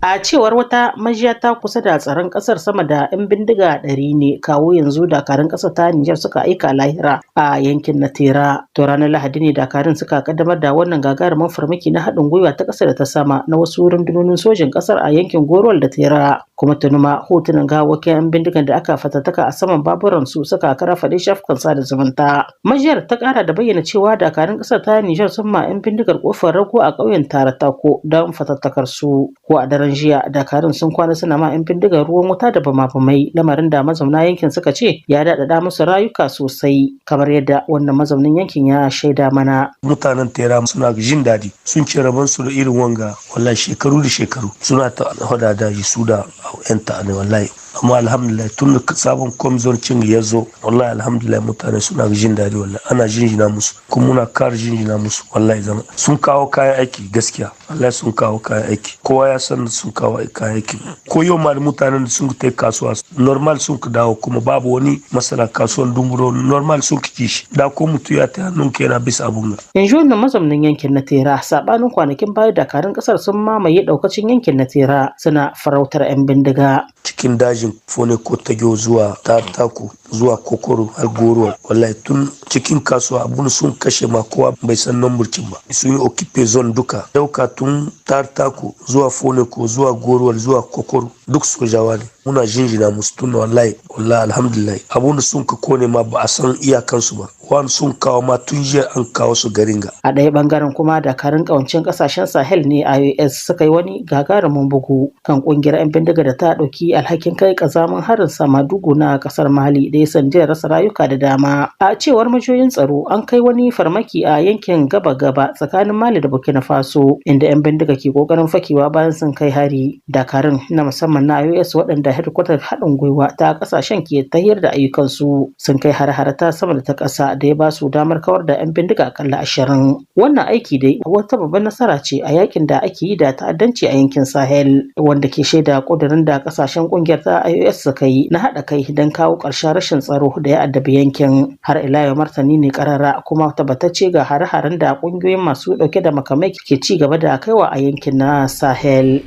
A cewar wata majiya ta kusa da tsaron kasar, sama da 'yan bindiga 100 ne kawo yanzu dakarun kasar ta Nijar suka aika lahira a yankin na Tera. To ranar Lahadi ne dakarun suka kaddamar da wannan gagarumin farmaki na haɗin gwiwa ta ƙasa da ta sama na wasu rundunonin sojin kasar a yankin Gorol da Tera. Kuma tunuma hotunan gawakin 'yan bindigan da aka fatattaka a saman baburan su suka kara faɗi shafukan sada zumunta. Majiyar ta ƙara da bayyana cewa dakarun kasar ta Nijar sun ma 'yan bindigar kofar rago a ƙauyen Taratako don fatattakar su. Ko a daren jiya dakarun sun kwana suna ma 'yan bindigar ruwan wuta da bama-bamai, lamarin da mazauna yankin suka ce ya daɗaɗa musu rayuka sosai, kamar yadda wannan mazaunin yankin ya shaida mana. Mutanen Tera suna jin daɗi, sun ce rabon su da irin wanga wallahi shekaru da shekaru suna ta hada daji su da 'yan ta'adda wallahi. Amma alhamdulillah, tun da sabon kwamzon cin ya zo, wallahi alhamdulillah, mutane suna jin daɗi, wallahi ana jinjina musu, kuma muna kara jinjina musu wallahi. Zama sun kawo kayan aiki gaskiya, wallahi sun kawo kayan aiki, kowa ya san sun kawo kayan aiki. Ko yau ma da mutanen da sun kai kasuwa normal sun ka dawo, kuma babu wani masala, kasuwan Dumburo normal sun ki shi da ko mutu ya ta hannun yana bisa abun ga. Yanzu wannan mazaunin yankin na Tera, sabanin kwanakin baya, dakarun kasar sun mamaye daukacin yankin na Tera suna farautar 'yan bindiga. Cikin dajin Fone ko Tagyo zuwa Tartaku zuwa Kokoro har Goro, wallahi tun cikin kasuwa abun sun kashe ma kowa bai san namburcin ba. Sun yi occupy zone duka dauka, tun Tartaku zuwa Fone ko zuwa Goro zuwa Kokoro, duk sojawa ne. Muna jinjina musu tun wallahi, wallahi alhamdulillah, abun sun ka kone ma ba a san iyakansu ba, wani sun kawo ma tun jiya an kawo su garin ga. A ɗaya bangaren kuma, dakarun ƙawancen ƙasashen Sahel ne IOS suka yi wani gagarumin bugu kan ƙungiyar 'yan bindiga da ta ɗauki alhakin kai ƙazamin harin Samadugu na ƙasar Mali da ya sanadiyar rasa rayuka da dama. A cewar majiyoyin tsaro, an kai wani farmaki a yankin gaba-gaba tsakanin Mali da Burkina Faso, inda 'yan bindiga ke ƙoƙarin fakewa bayan sun kai hari. Dakarun na musamman na IOS, waɗanda hedkwatar haɗin gwiwa ta ƙasashen ke tahiyar da ayyukansu, sun kai har-hare ta sama da ta ƙasa da ya ba su damar kawar da 'yan bindiga akalla 20. Wannan aiki dai wata babbar nasara ce a yakin da ake yi da ta'addanci a yankin Sahel, wanda ke shaida ƙudurin da ƙasashen ƙungiyar ta IOS suka yi na haɗa kai don kawo ƙarshen rashin tsaro da ya addabi yankin. Har ila yau martani ne ƙarara kuma tabbatacce ga hare-haren da ƙungiyoyin masu ɗauke da makamai ke ci gaba da kaiwa a yankin na Sahel.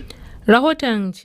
Rahoton